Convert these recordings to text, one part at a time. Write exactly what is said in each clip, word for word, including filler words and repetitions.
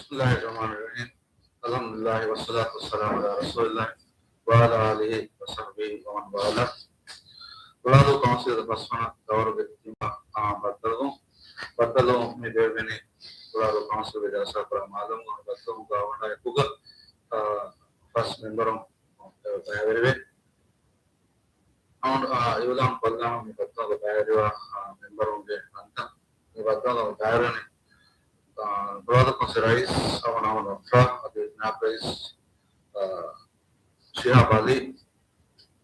بسم الله الرحمن الرحيم. الحمد لله والصلاة والسلام على رسول الله وعلى آله وصحبه ومن والاه. ކޮޅާދޫ ކައުންސިލްގެ ފަސްވަނަ ދައުރުގެ ތިން މަހާ ބައްދަލުވުން، ބައްދަލުވުން މި ބޭއްވެނީ ކޮޅާދޫ ކައުންސިލްގެ ޖަލްސާކުރާ މާލަމްގަ ބައްދަލުވުމުގަ ވަންޑާ އެކުގަ، އާ، ފަސް މެމްބަރުން ބައިވެރިވެ، އައުން، އާ، އިއުލާން ކޮށްލާނަމޭ މި ބައްދަލުވުމުގަ ބައިވެރިވާ، އާ، މެމްބަރުންގެ ނަންތައް. މި ބައްދަލުވުމުގަ ބައިވެރިވަނީ، އާ، ކޮޅާދޫ ކައުންސިލް ރައީސް އަވަން އަހްމަދު އަފްރާ، އަދި ނާއިބު ރައީސް، އާ، ޝިހާބް އަލީ،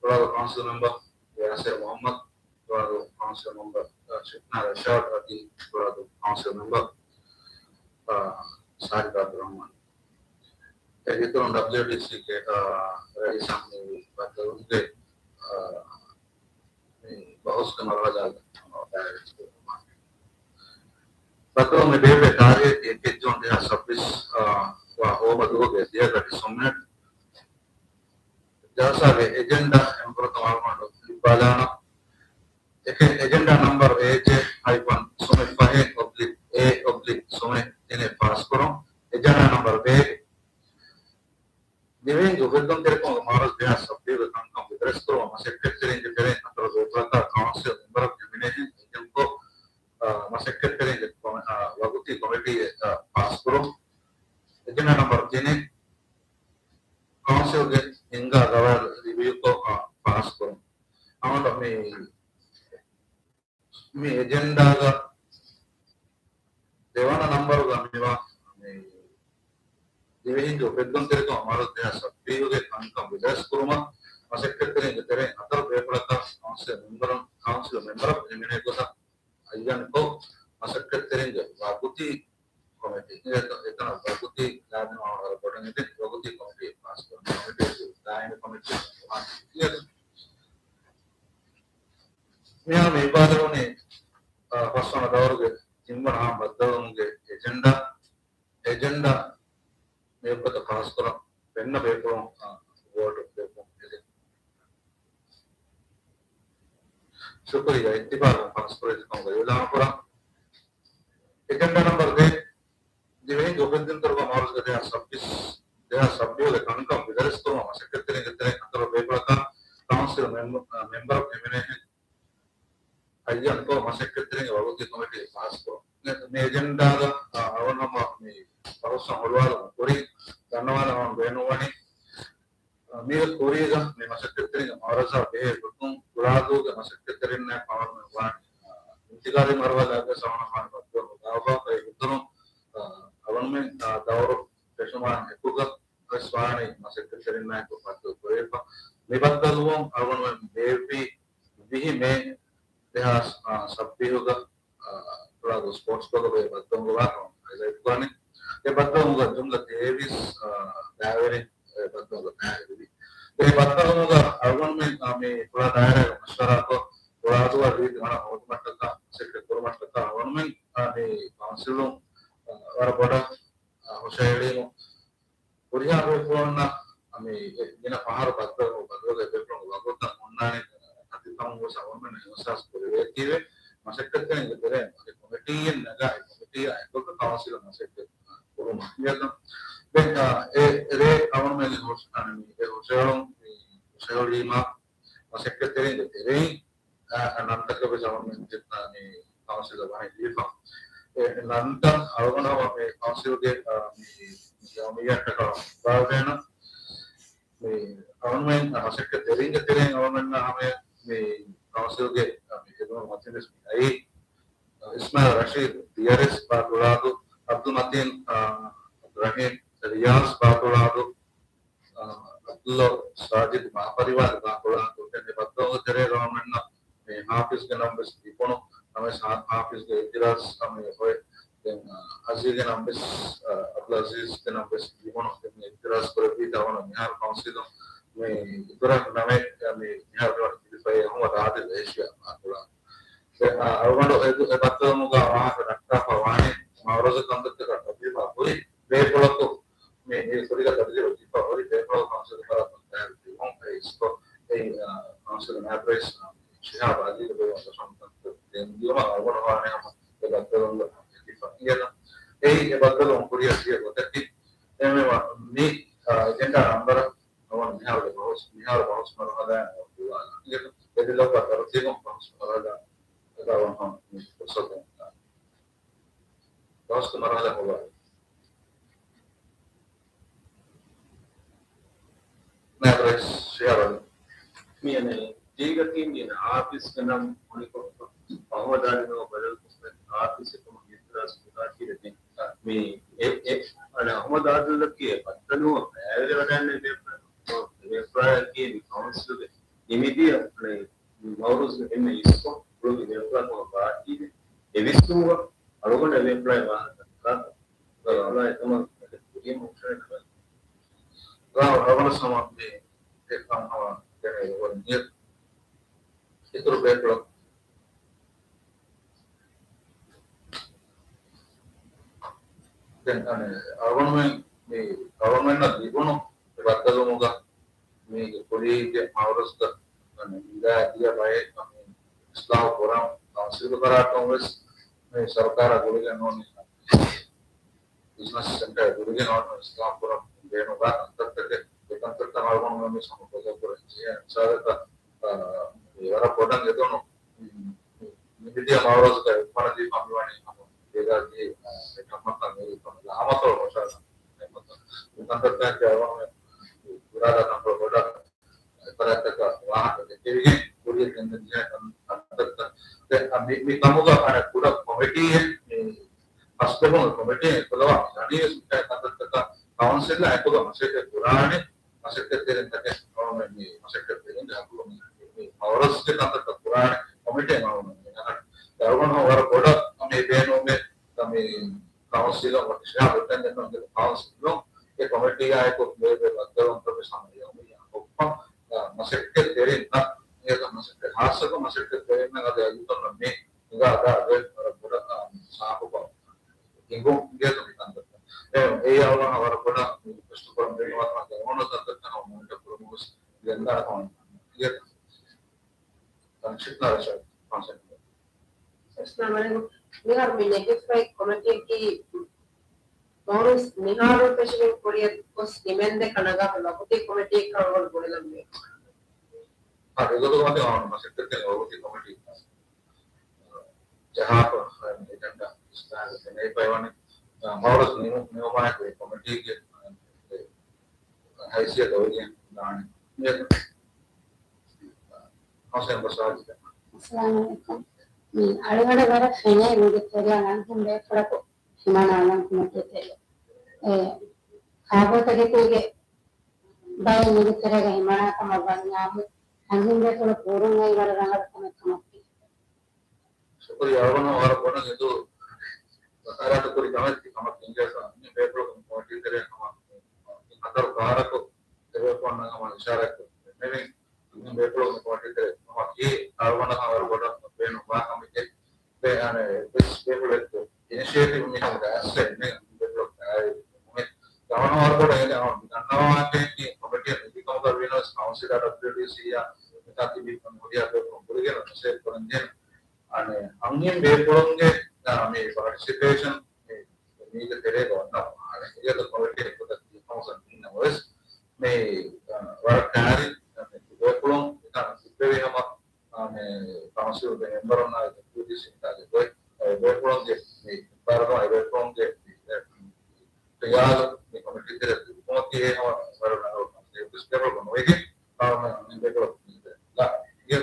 ކޮޅާދޫ ކައުންސިލް މެމްބަރު ޔާސިރު މުހައްމަދު، ކޮޅާދޫ ކައުންސިލް މެމްބަރު، އާ، ޝިފްނާ ރަޝާދް އަދި ކޮޅާދޫ ކައުންސިލް މެމްބަރު، އާ، ސާޖިދް އަބްދުއްރަހްމާން. އޭގެ އިތުރުން ޑަބްލިއުޑީސީގެ، އާ، ރައީސަށް މި ބައްދަލުވުމުގެ، އާ، މި ބަހުސްގެ މަރުހަލާގަ ބައިވެރިވެ. ބައްދަލުވުން މި ބޭއްވޭ ތާރީޚަކީ އެކެއް ޖޫން ދެހާސް ސައްބީސް، އާ، ވާ ހޯމަ ދުވަހުގެ ދިޔަ ގަޑި ސުންމިނެޓް. ޖަލްސާގެ އެޖެންޑާ އެންފުރަތަމަ އަޅުގަނޑު ލިބިބަލާނަން. އެކެއް އެޖެންޑާ ނަމްބަރު އޭޖޭ ހައިފަން ސުމެ ފަހެއް އޮބްލިކް އޭ އޮބްލިކް ސުމެ ތިނެއް ފާސްކުރުން. އެޖެންޑާ ނަމްބަރު ބޭ، ދިވެހިންގެ އުފެއްދުންތެރިކަމުގެ މައުރަޒު ދެހާސް ސައްބީސްގެ ކަންކަން ވިދަރެސްކުރުމަށް މަސައްކަތްތެރިންގެ ތެރެއިން ހަތަރު ބޭފުޅަކާ ކައުންސިލް މެމްބަރަކު ހިމެނޭހެން އެޖެންޓްކޮށް، އާ، މަސައްކަތްތެރިންގެ ކޮމި-، އާ، ވަގުތީ ކޮމިޓީއެއް، އާ، ފާސްކުރުން. އެޖެންޑާ ނަމްބަރު ތިނެއް، ކައުންސިލްގެ ހިންގާ ގަވާއިދު ރިވިއުކޮށް، އާ، ފާސްކުރުން. އަޅުގަނޑު މި މި އެޖެންޑާގަ ދެވަނަ ނަމްބަރުގަ މިވާ މި ދިވެހިންގެ އުފެއްދުންތެރިކަމުގެ މައުރަޒު ދެހާސް ސައްބީސްގެ ކަންކަން ވިދަރެސްކުރުމަށް މަސައްކަތްތެރިންގެ ތެރެއިން ހަތަރު ބޭފުޅަކާ ކައުންސިލް މެމްބަރުން، ކައުންސިލް މެމްބަރަކު ހިމެނޭ ގޮތަށް އައްޔަންކޮށް، މަސައްކަތްތެރިންގެ ވަގުތީ ކޮމިޓީ، އެތަނަށް ވަގުތީ ލާޒިމް ވާން ވަރަށް ބޮޑަށް އެދެން ވަގުތީ ކޮމިޓީ ފާސްކުރުން. ކޮމިޓީ ދާއިމީ ކޮމިޓީ ވާން. މިހާރު މި އިބާދަވަނީ، އާ، ފަސްވަނަ ދައުރުގެ ތިންވަނަ އާންމު ބައްދަލުވުމުގެ އެޖެންޑާ، އެޖެންޑާ މިއޮއްކަތަ ފާސްކުރަން ފެންނަ ބޭފުޅުން، އާ، ވޯޓު ދެއްވުން އެދެން. ޝުކުރިއްޔާ، އިއްތިފާގުން ފާސްކުރެއްވި ކަމުގަ އިއުލާނު ކުރަން. އެޖެންޑާ ނަމްބަރު ދެ، ދިވެހިންގެ އުފެއްދުންތެރިކަމުގެ މައުރަޒުގަ ދެހާސް ސައްބީސް، ދެހާސް ސައްބީސްގެ ކަންކަން ވިދަރެސްކުރުމަށް މަސައްކަތްތެރިންގެ ތެރެއިން ހަތަރު ބޭފުޅަކާ ކައުންސިލް މެމް-، މެމްބަރަކު ހިމެނޭހެން އައްޔަންކޮށް، މަސައްކަތްތެރިންގެ ވަގުތީ ކޮމިޓީ ފާސްކުރުން. މި އެޖެންޑާގަ، އާ، އަޅުގަނޑު ހަމަ މި ބަހުސް ހުޅުވާލުމުގެ ކުރިން ދަންނަވާލަން ބޭނުންވަނީ، މީގެ ކުރީގަ މި މަސައްކަތްތެރިންގެ މައުރަޒާ ބެހޭ ގޮތުން ކޮޅާދޫގެ މަސައްކަތްތެރިންނާއެކު އަޅުގަނޑުމެން ވާނީ، އާ، އިންތިގާލީ މަރުހަލާގެ ސަވަނަފާން ބައްދުވަމުގަ ދާއިރު އެ އިތުރުން، އާ، އަޅުގަނޑުމެން، އާ، ދައުރު ފެށުމާ އެކުގަ ވެސް ވާނީ މަސައްކަތްތެރިންނާއެކު ބައްދަލު ކުރެވިފަ. މި ބައްދަލުވުން އަޅުގަނޑުމެން ބޭއްވީ ވިހި މޭ ދެހާސް، އާ، ސައްބީހުގަ އާ، ކޮޅާދޫ ސްޕޯޓްސް ކްލަބުގަ އެ ބައްދަލުވުމުގަ ވާކަމަށް ހައިލައިޓް ކުރަނީ. އެ ބައްދަލުވުމުގަ ޖުމްލަ ތޭވީސް، އާ، ބައިވެރިން އެ ބައްދަލުވުމުގަ ބައިވެރިވި. އެ ބައްދަލުވުމުގަ އަޅުގަނޑުމެން، އާ، މި ކޮޅާ ދާއިރާގެ މަޝްވަރާކޮށް، ކޮޅާދޫއަށް ރީތި ވަނަ ހޯދުމަށްޓަކާ މަސައްކަތް ކުރުމަށްޓަކާ އަޅުގަނޑުމެން، އާ، މި ކައުންސިލުން، އާ، ވަރަށް ބޮޑަށް، އާ، ހުށަހެޅީމު. ހުރިހާ ބޭފުޅުންނަށް މި ގިނަ ފަހަރު ބައްދަލު، ބައްދަލުގެ ބޭފުޅުންގެ ވަގުތަށް ހުންނާނެ ކަތިކަމުން ވެސް އަޅުގަނޑުމެން އިހުސާސް ކުރެވޭތީވެ، މަސައްކަތްތެރިންގެ ތެރެއިން އަދި ކޮމިޓީއެއް ނަގާ، އެ ކޮމިޓީއާ އެކޮށް ކައުންސިލަށް މަސައްކަތް ކުރުމަށް. ދެން، އާ، އެ ރޭ އަޅުގަނޑުމެން ހުށަ-، އަން، މި އެ ހުށަހެޅުން، މި ހުށަހެޅީމާ މަސައްކަތްތެރިންގެ ތެރެއިން އާ، ނަންތަކެއް ވެސް އަޅުގަނޑުމެން މި ކައުންސިލަށް ވަނީ ލިބިފަ. އެ ނަންތައް އަޅުގަނޑު ހަމަ މި ކައުންސިލްގެ، އާ، މި ޖަމިއްޔާއަށްޓަކާ ބާވައިގަންނަ. މި އަޅުގަނޑުމެން މަސައްކަތްތެރިންގެ ތެރެއިން އަޅުގަނޑުމެންނަށް ހަމަ މި ކައުންސިލްގެ، އާ، މި އެދުމަށް މަތިން ވެސް މި އައީ. އިސްމާއިލް ރަޝީދު ދިޔަރެސް ބާކޮޅާދޫ، އަބްދުލް މަތީން، އާ، އަބްދުލް ރަހީމް ރިޔާޒް ބާކޮޅާދޫ، އާ، އަބްދުﷲ ސާޖިދު މާފަރިވާދު ބާކޮޅާދޫ. ދެން އެ ބައްދަލު ތެރޭގަ އަޅުގަނޑުމެންނަށް މި ހާފިޒްގެ ނަން ވެސް ލިބުނު. ނަމަވެސް ހާ-، ހާފިޒްގެ އިއުތިރާޒް ހަމަ އެ ހޮއެ. ދެން، އާ، އަޒީޒްގެ ނަން ވެސް، އާ، އަބްދުލް އަޒީޒްގެ ނަން ވެސް ލިބުނު. ދެން މި އިއުތިރާޒް ކުރެއްވީތާ ވަނަ މިހާރު ކައުންސިލުން މި އިތުރަށް ނަމެއް މި މިހާރު ވަނަ ލިބިފައި އަހުމަދު އާދިލް އޭޝިޔާ ބާކޮޅާދޫ. ދެން، އާ، އަޅުގަނޑު އެ ދު-، އެ ބައްދަލުވުމުގަ ވާހަކަ ދައްކާފަ ވާނީ މައުރަޒު ކަންތައްތަކަށް ތަބްލީޣާ ހުރި ބޭފުޅަކު މި، މި ކުރިގަ ތަބްލީޣު ދީފަ ހުރި ބޭފުޅަކު ކައުންސިލް ފަރާތުން ދާއިރު ދިއުމުން އެއީ އިސްކޮށް އެއީ، އާ، ކައުންސިލް ނާއިބު ރައީސް، އާ، ޝިހާބް އަލީގެ ބޭފުޅުން ދެން ދިޔުމަށް އަޅުގަނޑު ވާނެ ހަމަ އެ ބައްދަލުވުމުގަ ލިބިފަ. އިޔަ އެއީ އެ ބައްދަލުވުން ކުރިއަށް ދިޔަ ގޮތަކީ ފަސް މަރުހަލާ ހޮވާލި. ނާއިބު ރައީސް ޝިހާބު އަލީ. މިއަނެއް ދީގަތީ މިއަނެއް އާފީސްގެ ނަން އުނިކޮށްފަ އަހުމަދު އާދިލް ބަދަލުކޮށްފަ އާފީސް އެކަމަށް މިއްތުރާސް މިހާކީ ދެތިން. މި އެ، އެ، އަނެއް އަހުމަދު އާދިލްއަކީ އެ ބައްދަލުވަން ބައިވެރި ވަޑައިގެންނެވި ބޭފުޅެއް. އެ ބޭފުޅާއަކީ މި ކައުންސިލުގެ ނިމިދިޔަ މައުރޫސްގެ އެންމެ އިސްކޮށް ކުޅުން އެ ބޭފުޅާ ކަމަށް ވާތީ އެ ވިސްނުމުގަ އަޅުގަނޑު އެ ބޭފުޅާ ވާހަކަ ދައްކާ ބޭފުޅާ އެކަމަށް ކުރިޔަށް މުށެން ރާ ރަވަނަ ސަމާ ދޭ އެކަން ހަމަ ދެނެ ވަން ނިޔަ އިތުރު ބޭފުޅަކު. ދެން އަނެއް އަޅުގަނޑުމެން މި އަޅުގަނޑުމެންނަށް ލިބުނު އެ ބައްދަލުވުމުގަ މީގެ ކުރީގެ މައުރަޒްގަ އަނެއް ހިނގާ ދިޔަ ބައެއް މި އިސްލާހު ކުރަން ކައުންސިލްގެ ފަރާތުން ވެސް މި ސަރުކާރާ ގުޅިގެން ނޫނީ ބިޒްނަސް ސެންޓަރ ގުޅިގެން އޮންނަ އިސްލާހު ކުރަން ބޭނުންވާ ކަންތައްތަކެއް، އެ ކަންތައްތައް އަޅުގަނޑުމެން މި ސަމު ބޮލަކުރަން ޖެހޭ މިސާލަކަށް، އާ، މި ވަރަށް ބޮޑަށް އެދުނު، މި، މި، މިދިޔަ މައުރަޒުގަ އެއްފަނަ ދީފަ މިވަނީ ހަމަ ބޭގާ ދީ، އާ، އެ ކަންމަތަށް މި ކަމަށް ހަމަތޮޅު ހޮށާ މި ކަންތައްތަކެއް އަޅުގަނޑުމެން އިރާދާ ކަންކޮޅު ބޮޑަށް އެފަރާތްތަކަށް ވާހަކަ ދެކެވިގެން ކުރިޔަށް ގެންދަން ޖެހޭ ކަންތައްތައް. ދެން މި، މި ކަމުގަ އަނެއް ކުޑަ ކޮމިޓީއެއް މި ފަސްބެހުނު ކޮމިޓީއެއް އެކުލަވާ މި އަނީވެސް މިކައި ކަންތައްތަކަށް ކައުންސިލްއާ އެކުގަ މަސައްކަތް ކުރާނެ މަސައްކަތްތެރިންތަކެއް ނޫން މި މަސައްކަތްތެރިންގެ ހައްގު މި މައުރަޒްގެ ކަންތައްތައް ކުރާނެ ކޮމިޓީއެއް ނޫން މި އަހަރު ދަރުމަން ވަރަށް ބޮޑަށް މި ބޭނުމެއް މި ކައުންސިލުން ވަކި ޝިހާބު އެކަން ދެންނަމުން ކައުންސިލުން އެ ކޮމިޓީއާއެކު ބޭބެ ބައްދަލުވުންތައް ވެސް ހަމަ އެއޮމި އޮއްފަ، އާ، މަސައްކަތް ތެރިންނަށް، އޭތަ މަސައްކަތް ހާއްސަކޮށް މަސައްކަތް ތެރިންނަށް އަދި އަލިތޮންނަށް މި ހިނގާ ދާ ދެ ވަރަށް ބޮޑަށް، އާ، ސާފުކޮށް ހިނގުން އިނގޭތަ މި ކަންތައްތައް. އެ، އެއީ އަޅުގަނޑު ވަރަށް ބޮޑަށް މި ރިކުއެސްޓް ކުރަން ބޭނުންވާ ކަމަށް އެ އޮންނަ ކަންތައްތައް ހަމަ މޮނިޓަ ކުރަމުން ވެސް ގެންދާނެ ކަމަށް އިނގޭތަ. ސަންކްޝިޕްތަ ރަޝަދް ކޮންސެޕްޓް. އައްސަލާމު ޢަލައިކުމް. މިހާރު މި ނެގިފައި ކޮމިޓީއަކީ މައުރޫސް މިހާރު ފެށިގެން ކުރިއަށް ގޮސް ނިމެންދެ ކަނޑަގާ ވަގުތީ ކޮމިޓީއެއްކަން އަޅުގަނޑު ބުނެލަންވީ. އާ، އެގޮތުގަ މަތި އަޅުގަނޑު މަސައްކަތްތެރިން ވަގުތީ ކޮމިޓީ ޖަހާފަ އެޖެންޑާ އިސްލާހު ފެނޭފައިވަނީ، އާ، މައުރޫސް ނިމު-، ނިމުމާއެކު އެ ކޮމިޓީގެ، އާ، ހައިސިއްޔަތު އޮވެގެން ދާނެ. ހުސެން ބަސާޖި. އައްސަލާމު ޢަލައިކުމް. މި އަޅުގަނޑަށް ވަރަށް ފެނޭ މީގެ ތެރެއަށް އަންހެން ބޭފުޅަކު ހިމަނާލަން ކޮމިޓީ ތެރެއަށް. އެ ކާބޯތަކެތީގެ ބައެއް މީގެ ތެރޭގަ ހިމަނާ ކަމަށް ވަންޏާމު، އަންހެން ބޭފުޅުން ކުރުން އެއީ ވަރަށް ރަނގަޅު ކަމެއް ކަމަށް ފެނޭ. ޝުކުރިއްޔާ އަޅުގަނޑު ވަރަށް ބޮޑަށް އެދު ވަކާލާތު ކުރި ކަމެއް ތި ކަމަށް އިނގޭތަ މި ބޭފުޅުން ކޮމިޓީ ތެރެއަށް ހަމަ ހަތަރު ފަހަރަކު އެބޭފުޅުންނަށް ހަމަ އިޝާރާތް ކުރެއްވި. މި ބޭފުޅުން ކޮމިޓީ ތެރެ ހަމަ ކީ އަޅުގަނޑަށް ވަރަށް ބޮޑަށް ބޭނުންވާ ކަމެކޭ. ބޭ، އަނެއް ވެސް ބޭފުޅެއްގެ އިނިޝިއޭޓިވް މިކަމުގަ އައްސެ މި ބޭފުޅުން އާއި ދަމަނަ ވަރަށް ބޮޑަށް އެދެ އަޅުގަނޑު ދަންނަވާނެ ކޮމިޓީ ނެގި ކަމުގަ ވީނަމަވެސް ކައުންސިލާ ޑަބްލިއުޑީސީއާ މިތާ ތިބި ހުރިހާ ބޭފުޅުން ކުރިގެން މެސެޖް ކުރަން ޖެހޭނެ. އަނެއް އަންހެން ބޭފުޅުންގެ، އާ، މި ޕާޓިސިޕޭޝަން މި، މީގެ ތެރޭގަ އޮންނަ އަނެއް އެގޭތަ ކޮމިޓީ އެއްގޮތަށް ދިޔަ ކަމަށް ސަން އިންނަމަވެސް މި، އާ، ވަރަށް ކާރި މި ބޭފުޅުން މިތާ ތިއްބެވި ހަމަ، އާ، މި ކައުންސިލްގެ މެމްބަރުންނާއި އެމްޑީސީ މިތާގެ ގޮތް އެ ބޭފުޅުންގެ މި އިބާރަތު އެ ބޭފުޅުންގެ މި، އެ، ޚިޔާލު މި ކޮމިޓީ ތެރެ ދިއުމަކީ އެ ހަމަ ވަރަށް ރަނގަޅު ކަމެއް. އެ ބޭފުޅުން މި ދެ ލާ އިނގޭ.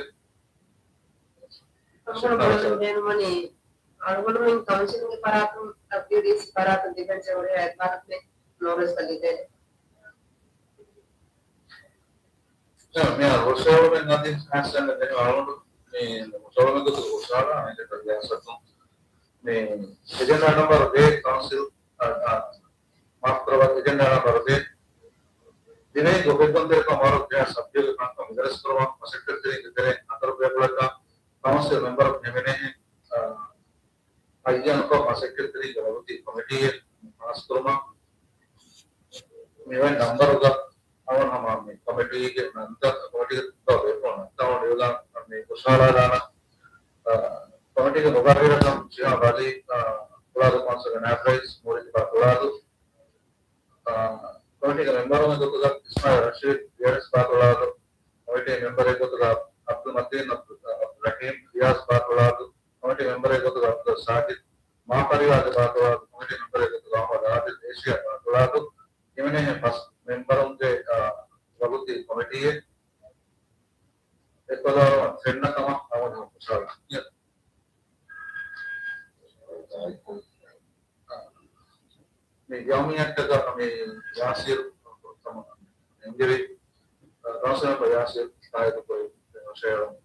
އަޅުގަނޑު ބުނަން ބޭނުމަނީ، އަޅުގަނޑުމެން ކައުންސިލްގެ ފަރާތުން ޑަބްލިއުޑީސީ ފަރާތުން ލިބެން ޖެހުރި އެއްބާރަތު ނޯރެސް ލިބޭ. މި ހުށަހަޅުމެއް އަދި އަހަން ދެން އަޅުގަނޑު މި ހުށަހަޅުމެއް ގޮތުގަ ހުށަހަޅާ އެނގޭތަ ރިޔާސަތުން މި އެޖެންޑާ ނަމްބަރު ދޭއް ކައުންސިލް، އަ، އަ، މާފުކުރައްވާ އެޖެންޑާ ނަމްބަރު ދޭއް. ދިވެހި ގޮވެއްގަނޑު ދެރަކަށް މަރު ދެހާސް ސަބްޖެކްޓް ކަންކަން ވިދާޅުކުރުމަށް މަސައްކަތްތެރިންގެ ތެރެއިން ހަތަރު ބޭފުޅަކަށް ކައުންސިލް މެމްބަރަކު ހިމެނޭހެން، އަ، އައްޔަންކޮށް މަސައްކަތްތެރިންގެ ވަގުތީ ކޮމިޓީއެއް ފާސްކުރުމަށް މިވެން ނަމްބަރުގަ އަވަން ހަމަ މި ކޮމިޓީގެ ނަންތައް ކޮމިޓީގެ ތިބާ ބޭފުޅުން ނަންތައް އޮން އިވުލާ މި ހުށަހަޅާލާނަ، އަ، ކޮމިޓީގެ މުގައްރިރަކަށް ޝިހާބް އަލީ، އަ، ކުޅާދު ކައުންސިލްގެ ނާއިބް ރައީސް މޫރި ތިބާ ކުޅާދު، އާ، ކޮމިޓީގެ މެމްބަރުންގެ ގޮތުގަ އިސްމާއިލް ރަޝީދު، ވިޔަރިސް ބާކޮޅާދު، ކޮމިޓީ މެމްބަރެއް ގޮތުގަ ޢަބްދުލް މަތީން، ޢަބްދު، ޢަބްދުއްރަޙީމް، ރިޔާޒް ބާކޮޅާދު، ކޮމިޓީ މެމްބަރެއް ގޮތުގަ ޢަބްދުލް ސާޖިދު، މާފަރިވާދެ ބާކޮޅާދު، ކޮމިޓީ މި ޔައުމިއްޔަތަކަށް މި ޔާސިރު އިންޖެރި، ކައުންސިލް މެމްބަރ ޔާސިރު ތާއީދުކޮށް ހުށައެޅުން.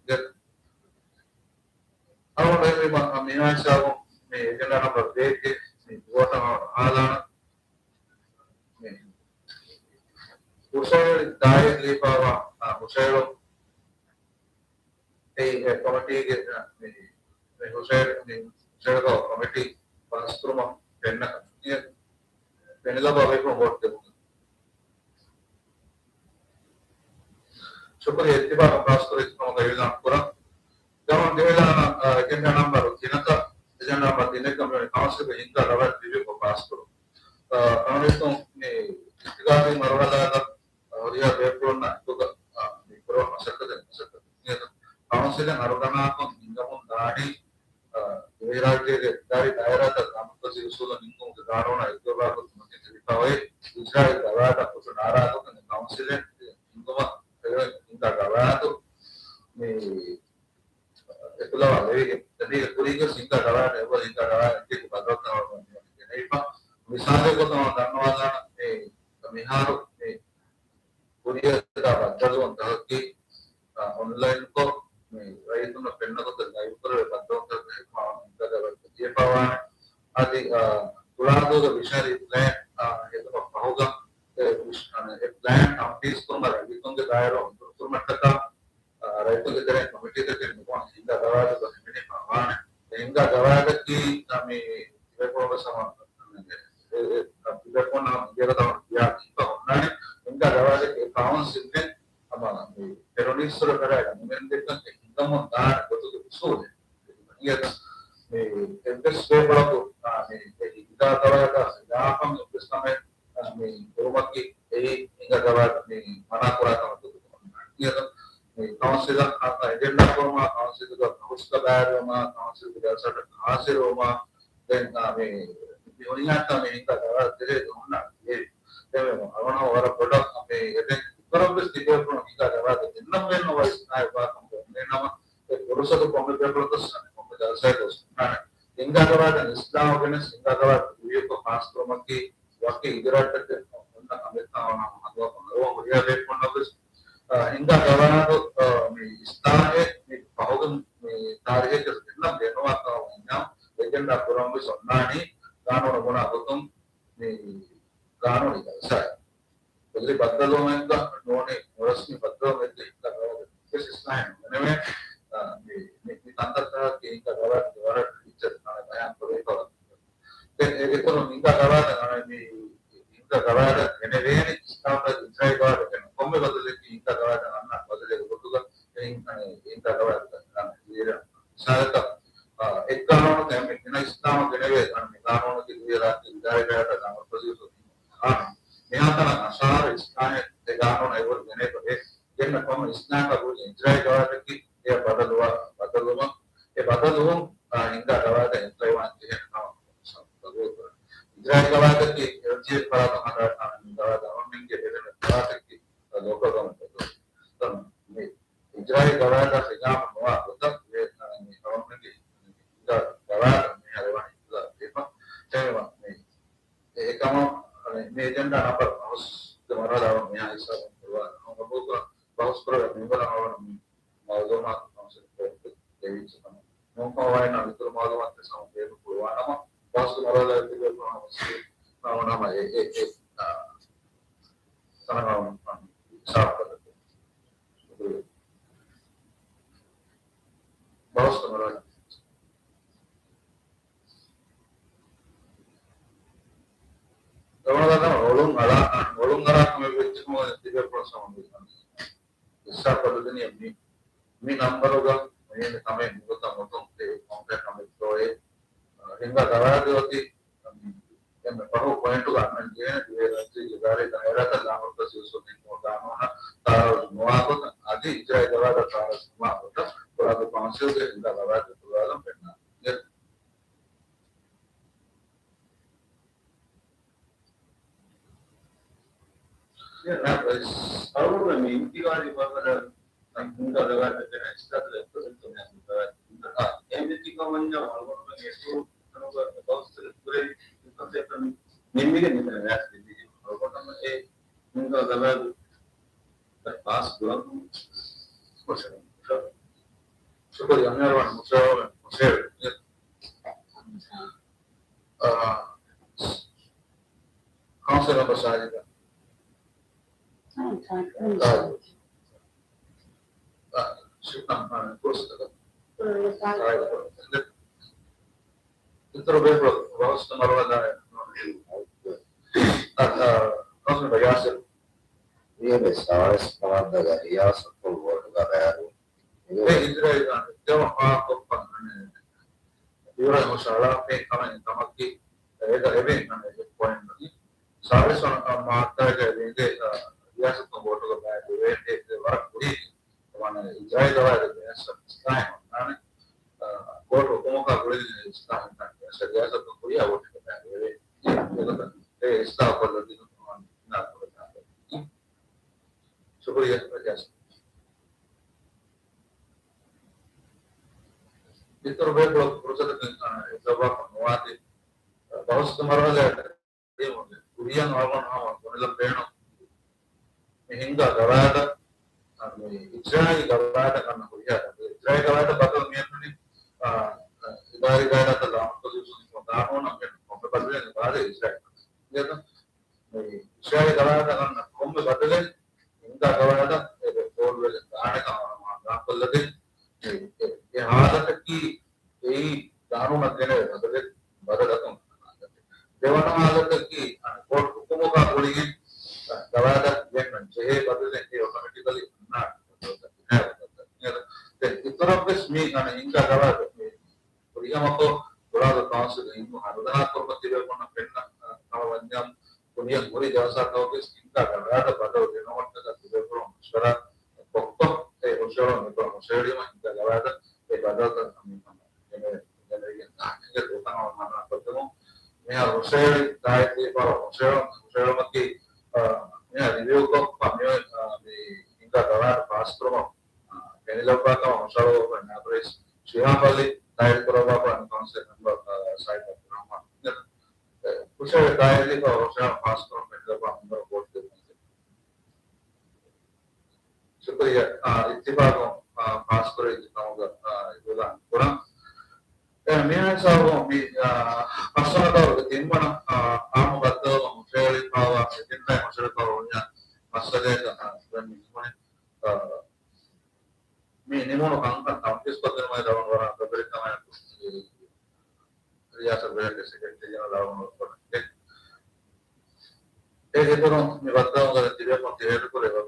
އަޅުގަނޑު މި މިހާ ހިސާބުން މި އެޖެންޑާ ނަމްބަރު ދޭއްގެ މި ދުވަހަށް އަހާލާނަން. މި ހުށައެޅި ދާއިރު ލިޔެފައިވާ، އާ، ހުށައެޅުން އެއީ އެ ކޮމިޓީގެ، އާ، މި، މި ހުށައެޅި، މި ހުށައެޅި ކޮމިޓީ ފާސްކުރުމަށް ފެންނަ، ފެނިލައްވާ ބޭފުޅުން ވޯޓް ދެވުން. ޝުކުރިއްޔާ އިއްތިފާޤުން ފާސްކުރެއްވި ކަމަށް އިޢުލާން ކުރަން. ގަވަން ދެވެލާނަ، އާ، އެޖެންޑާ ނަމްބަރު ތިނަކަށް، އެޖެންޑާ ނަމްބަރު ތިނެއްގަ މިވަނީ ކައުންސިލްގެ ހިންގާ ގަވާއިދު ރިވިއުކޮށް ފާސްކުރުން. އާ، އަޅުގަނޑު މި އިންތިޤާލީ މަރުހަލާގަ ހުރިހާ ބޭފުޅުންނާ އެކުގަ، އާ، މި ކުރާ މަސައްކަތެއް، މަސައްކަތެއް. ކައުންސިލެއް އަރުގަނާކޮށް ހިނގަމުން ދާނީ، އާ، ދިވެހިރާއްޖޭގެ އިދާރީ ދާއިރާތައް ދާމަރުކަޒީ އުސޫލުން ނިންމުމުގެ ގާނޫނާ އެއްގޮތްވާ ގޮތުން މަތިން ތިބިފަ އޮތް އިޖްރާއީ ގަވާއިދަށް ހުށު ނާރާގޮތުން ކައުންސިލެއް ހިންގުމަށް އެ ހިންގާ ގަވާއިދު މި އެކުލަވާ ލެވިގެން އެމީގެ ކުރީގެ ހިންގާ ގަވާއިދު އެއްވަރު ހިންގާ ގަވާއިދު އެކެއް ބަދަލުތައް ގެނެވިފަ. މިސާލެއް ގޮތުން ދަންނަވާލާނަން މި މިހާރު މި ކުރިއަށް ދާ ބައްދަލުވުންތަކަކީ، އާ، އޮންލައިންކޮށް މި ރައްޔިތުންނަށް ފެންނަ ގޮތަށް ލައިވްކުރެވޭ ބައްދަލުވުންތަކަކީ ހިމާވާން ހިންގާ ގަވާއިދު ލިޔެފައިވާނެ. އަދި، އާ، ތުޅާދޫގެ ވިޝަނަރީ ޕްލޭން، އާ، ހެދުމަށް ފަހުގަ އެ ވިޝް-، އާ، އެ ޕްލޭން ތަންފީޒު ކުރުމަށް ރައްޔިތުންގެ ދާއިރާ އުނދަގޫކުރުމަށްޓަކާ، އާ، ރައްޔިތުންގެ ތެރެއިން ކޮމިޓީތަކެއް ނުވާން ހިންގާ ގަވާއިދުގަ ހިމެނިފައިވާނެ. އެ ހިންގާ ގަވާއިދަކީ، އާ، މި ތިބޭފުޅުން ވެސް ހަމަ އެ، އެ، އެ، ތިބޭފުޅުންނާ މިދިޔަ ގޮތަށް ހަމަ ކިޔާ ހިތްފަ އޮންނާނެ. ހިންގާ ގަވާއިދަކީ އެ ކައުންސިލްގެ ހަމަ މި ޓެރޮރިސްޓު ފެރާގެ ނިމެންދެއްކަން އެ ހިނގަމުން ދާނެ ގޮތުގެ އުސޫލެއް. އިނގޭތަ؟ މި އެއްވެސް ބޭފުޅަކު، އާ، މި އެ ހިންގާ ގަވާއިދާ ޚިލާފަށް އެއްވެސް ކަމެއް، އާ، މި ކުރުމަކީ އެއީ ހިންގާ ގަވާއިދު މި މަނާ ކުރާ ކަމަކަށް އޮންނާނެ. އިނގޭތަ؟ މި ކައުންސިލަށް އެޖެންޑާ ކުރުމާ، ކައުންސިލުގަ ބަހުސްގަ ބައިވެރިވުމާ، ކައުންސިލްގެ ޖަލްސާތަކަށް ހާޒިރުވުމާ، ދެން، އާ، މި، މި ހުނިއްޔާތާ މި ހިނގާ ގަވާއިދު ތެރޭގަ ހުންނާނެ. އެ، އެ، އަޅުގަނޑު ވަރަށް ބޮޑަށް މި އެދެން އިތުރަށްވެސް ތިބޭފުޅުން ހިނގާ ގަވާއިދު ދެންނަމަވެސް ނާއިބާކަން ކޮންމެ ނަމަ އެ ފުރުސަތު ކޮންމެ ބޭފުޅަކަށް ކޮންމެ ޖަލްސާއެއްގަ ހުންނާނެ. ހިނގާ ގަވާއިދަށް އިސްލާހު ގެނެސް ހިނގާ ގަވާއިދު ރިވިއުކޮށް ފާސްކުރުމަކީ ވަކި އިޖުރާއެއް އޮންނަ ކަމެއްކަން ހަނދުވަކުން އަރުވަ ހުރިހާ ބޭފުޅުންނަށްވެސް، އާ، ހިނގާ ގަވާއިދު، އާ، މި އިސްލާހެއް މި ފަހުގެ މި ތާރީހެއްގަ ދެންނަ ބޭނުންވާ ކަމަށް ވަންޏާ އެޖެންޑާ ކުރަންވެސް އޮންނާނީ ގާނޫނު ބުނާ ގޮތުން މި ގާނޫނީ ޖަލްސާއެއް. ބަދަލުވީ ބައްދަލުވުމެއްގަ ނޫނީ ނުރަސްމީ ބައްދަލުވުމެއްގަ ހިނގާ ގަވާއިދަށް ވެސް އިސްލާހެއް ނުގެނެވޭ. އާ، މި، މި، މި ކަންތައްތަކަކީ ހިނގާ ގަވާއިދުގެ ވަރަށް އިއްޒަތް ބަޔާން ކުރެވިފަ ދެން އެ ގެތޮޅު ހިނގާ ގަވާއިދަށް އަންނަ މި ހިނގާ ގަވާއިދަށް ގެނެވޭނެ އިސްލާހުތައް އިޖްރާއީ ގަވާއިދަށް ކޮންމެ ބަދަލެއްގެ ހިނގާ ގަވާއިދަށް އަންނަ ބަދަލެއްގެ ގޮތުގަ އެ ހިން-، އަނެ، ހިނގާ ގަވާއިދަށް އަންނަ ލިޔެރަ މިސާލަކަށް، އާ، އެއްގާނޫނު ތެމެ ގިނަ އިސްލާމަށް ގެނެވޭ އަން މި ގާނޫނުގެ ލިޔެރާ އިޖްރާއީ ގަވާއިދަށް އަމަރު ފަޒީލު މިހާތަނަށް އަށާރަ އިސްލާހެއް އެ ގާނޫނަށް އެވަރު ގެނެވޭ ގެންނަ ކޮންމެ އިސްލާހަކާ ގުޅި އިޖްރާއީ ގަވާއިދަކީ އެ ބަދަލުވާ، ބަދަލުވުން، އެ ބަދަލުވުން، އާ، ހިނގާ ގަވާއިދަށް އެއްކައިވާން ޖެހޭނެ ކަމަށް ގަބޫލުކުރަން. އިޖްރާއީ ގަވާއިދަކީ އެލްޖީއެފް ފަރާތުން ހަދާފާނެ މި ގަވާއިދު އަޅުގަނޑުމެންގެ ބެލެނި ފަރާތެއްގެ ލޯކަލް ގަވަރންމަންޓް އެކްޓް. މި އިޖްރާއީ ގަވާއިދާ ޚިލާފު ނުވާ ގޮތަށް އެ، އަ، މި ގަވަރންމަންޓްގެ ހިނގާ ގަވާއިދަށް މިހާރު ވަނީ އިންތިޒާރު ދީފަ. އެހެންވީމަ މި އެ ކަމަށް، އަނެ، މި އެޖެންޑާ ނަމްބަރު ފަހުގެ މަރުހަލާ މިހާ ހިސާބުން ކުރުވާ ގަބޫލު ކުރަން ބަހުސް ކުރެވޭ މެމްބަރުން އަޅުގަނޑު މި މައުލޫމާތު ކައުންސިލް ކޯޓު ދެވިއްޖެ ކަމަށް. ނޫންކަމަށް ވާނަމަ އިތުރު މައުލޫމާތު ވެސް ހަމަ ބޭނުން ކުރުވާނަމަ، ބަހުސް މަރުހަލާ ތިބޭފުޅުން ހަމަ ނަމަ ނަމަ އެ، އެ، އެ، އާ، ސަނަމަ ސާފުކޮށް ބަހުސް ކުރުވާނަމަ. އެވަނަ އޮޅުން އަޅާ، އޮޅުން އަޅާ ކަމެއް ވެއްޖެ ކަމަށް ތިބޭފުޅުން ސަމަ ދީފަ. އިސްސާ ކޮށްދިނީ މި، މި ނަމްބަރުގަ މި ކަމެއް ނުގޮތަށް އޮތުން ކޮންކަމެއްތޯއޭ. ހިނގާ ގަވާއިދު އޮތީ އެންމެ ފަހު ޕޮއިންޓުގަ އަންނަން ޖެހޭނެ ދިވެހިރާއްޖޭގެ އިދާރީ ދާއިރާތައް ލާމަރުކަޒީ އުސޫލުން ނިންމުމަށް ގާނޫނަށް ތާރަވެސް ނުވާ ގޮތަށް އަދި އިޖްރާއީ ގަވާއިދަށް ތާރަވެސް ނުވާ ގޮތަށް ކުޅަދޫ ކައުންސިލްގެ ހިނގާ ގަވާއިދު ކުރުވާލަން ފެންނާނެ. އަޅުގަނޑު މި އިންތިގާލީ މަރުހަލާ ހިނގާ ގަވާއިދަށް ގެނައި އިސްލާހުތައް އެއްކޮށް އެއްކޮށް މި ގަވާއިދު އެހެންވެއްޖެ ކަމަށް ވަންޏާ އަޅުގަނޑުމެން އެކު ކުރެއްވި ބަހުސްތަކެއް ކުރެއްވި އެކަންތައް ނިންމިގެން މިތަނަށް ވެސް ގެންދިޔަ އަޅުގަނޑުމެން އެ ހިންގާ ގަވާއިދު ޕާސް ކުރަން. ޝުކުރިއްޔާ. ޝުކުރިއްޔާ. މިހާރު ވަން މުޝާވަރަ، މުޝާވަރަ. އާ، ކައުންސިލް މެމްބަރ ސާޖިދާ. އާ، ޝިފްޓް ނަން ކޯސް ތަކަށް. އާ، އިތުރު ބޭފުޅަކު ރައުސް މަރުވަދާ. އާ، އާ، ކައުންސިލް މެމްބަރ ޔާސިރު. މިއަދު ސާޅީސް ނަވަންދަގަ ރިޔާސަތު ވޯޓުގަ ބައިވެރި އިތުރަށް ދެވަން ހާކޮށްފަ އިތުރަށް ހުށަހަޅާފައި ކަމެއް ކަމަކީ، އޭގަ އެވެ އެއް ޕޮއިންޓް އަކީ، ސާޅީސް ވަނަ މާއްދާގައި ވިންގޭ، ރިޔާސަތު ވޯޓުގަ ބައިވެރިވެ ވަރަށް ކުރީ ވަނަ އިޖްރާއީ ގަވާއިދު ވެސް އިސްލާހެއް ވަންނާނެ. ކޯޓު ހުކުމަކާ ގުޅިގެން އިސްލާހެއް ނާނެ. ރިޔާސަތު ކުރިޔާ ވޯޓުގަ ބައިވެރިވެ. އެ އިސްލާހު ކޮށްލަދިނުން ނާ ކުރަން. ޝުކުރިއްޔާ ރިޔާސަތު. އިތުރު ބޭފުޅަކު ފުރުސަތަކީ، އާ، އެއް ޖަވާބަކަށް ނުވާތީ، ބަހުސްގެ މަރުހަލައަށް ކުރިޔަށް އަޅުގަނޑު ހަމަ ގޮނޑިލަށް ބޭނުން މި ހިންގާ ގަވާއިދަށް، އާ، މި އިޖްރާއީ ގަވާއިދަށް ގަންނަ ހުރިހާ އިޖްރާއީ ގަވާއިދަށް ބަދަލު މިއަންނަނީ، އާ، އިދާރީ ގަވާއިދަށް ލާމަރުކަޒީ ގާނޫނަށް މި ކޮންމެ ބަދަލެއް ވާދޭ އިޖްރާއީ ގަވާއިދަށް. މި އިޖްރާއީ ގަވާއިދަށް ގަންނަ ކޮންމެ ބަދަލެއް ހިންގާ ގަވާއިދަށް އެބަ ފޯރުވެގެން ދާނެ ކަމަށް ވާން ދާކޮށްލަދޭ. އެ، އެ، އެ ހާލަތަކީ އެއީ ގާނޫނަށް ގެނެވޭ ބަދަލެއް، ބަދަލަކުން. ދެވަނަ ހާލަތަކީ، އަނެއް ކޯޓު ހުކުމުގަ ގުޅިގެން ގަވާއިދަށް ގެންނަން ޖެހޭ ބަދަލެއް އެ އޮޓޮމެޓިކަލީ އަންނާނެ ބަދަލުތައް، ދެން އިތުރަށްވެސް މި އަނެއް ހިންގާ ގަވާއިދު މި ފުރިހަމަކޮށް، ގުޅާދޫ ކައުންސިލުން އިން ހަރުދަހާ ކުރުމަށް ތިބޭފުޅުންނަށް ފެންނަ، އަ، ކަމަށް ވަންޏާ، ކުރިއަށް ހުރި ޖަލްސާތަކުގައި ހިންގާ ގަވާއިދަށް ބަދަލު ދިނުމަށްޓަކައި ތިބޭފުޅުން މަޝްވަރާ ކޮށްކޮށް، އެ ހުށަހެޅުން މިކޮޅަށް ހުށަހެޅީމަ ހިންގާ ގަވާއިދަށް އެ ބަދަލުތައް ގެނެވިގެން ދާނެ. އެ ދުވަހު މަނާ ކޮށްދެމުން މިހާރު ހުށަހެޅި ތާއީދު ދީފަ ހުށަހެޅުން، ހުށަހެޅުމަކީ، އަ، މިހާރު ރިވިއުކޮށްފަ މި، އަ، މި ހިންގާ ގަވާއިދު ފާސްކުރުމަށް ފެނިލައްވާ ކަމަށް ހުށަހަޅުއްވާފަ ނާބަރައިސް ޝިހާބު އަލީ ތާއީދު ކުރައްވާފަ ކައުންސިލް މެމްބަރ، އަ، ސައީދު އަބްދުއްރަހްމާން. އެ، ހުށަހެޅި ތާއީދު ދީފަ ހުށަހެޅުން ފާސްކުރުން ފެނިލައްވާ މެމްބަރުން ވޯޓް ދެއްވުން. ޝުކުރިއްޔާ، އާ، އިއްތިފާގުން، އާ، ފާސްކުރެވި ކަމުގަ، އާ، އިއުލާން ކުރަން. އެ، މި ހިސާބުން މި، އާ، ފަސްވަނަ ދައުރުގެ ތިންވަނަ، އާ، އާއްމު ބައްދަލުވުމަށް ހުށަހެޅިފައިވާ އެ ތިން ބައި ހުށަހެޅިފައިވާ މައްސަލައެއްގަ، އާ، ދެން މި ނިމުނީ، އާ، މި ނިމުނު ކަންކަން ތަންފީޒުކޮށްދިނުމަށް ދަވަން ވަރަށް އަގުބެރިކަމާއެކު، ރިޔާސަތު ބެހޭ ސެކްރެޓަރީ ޖެނެރަލް އަޅުގަނޑު ކޮންޓެކްޓް. އޭގެ އިތުރުން މި ބައްދަލުވުމުގަ ތިބޭފުޅުން ތި ހޭދަކުރެއްވި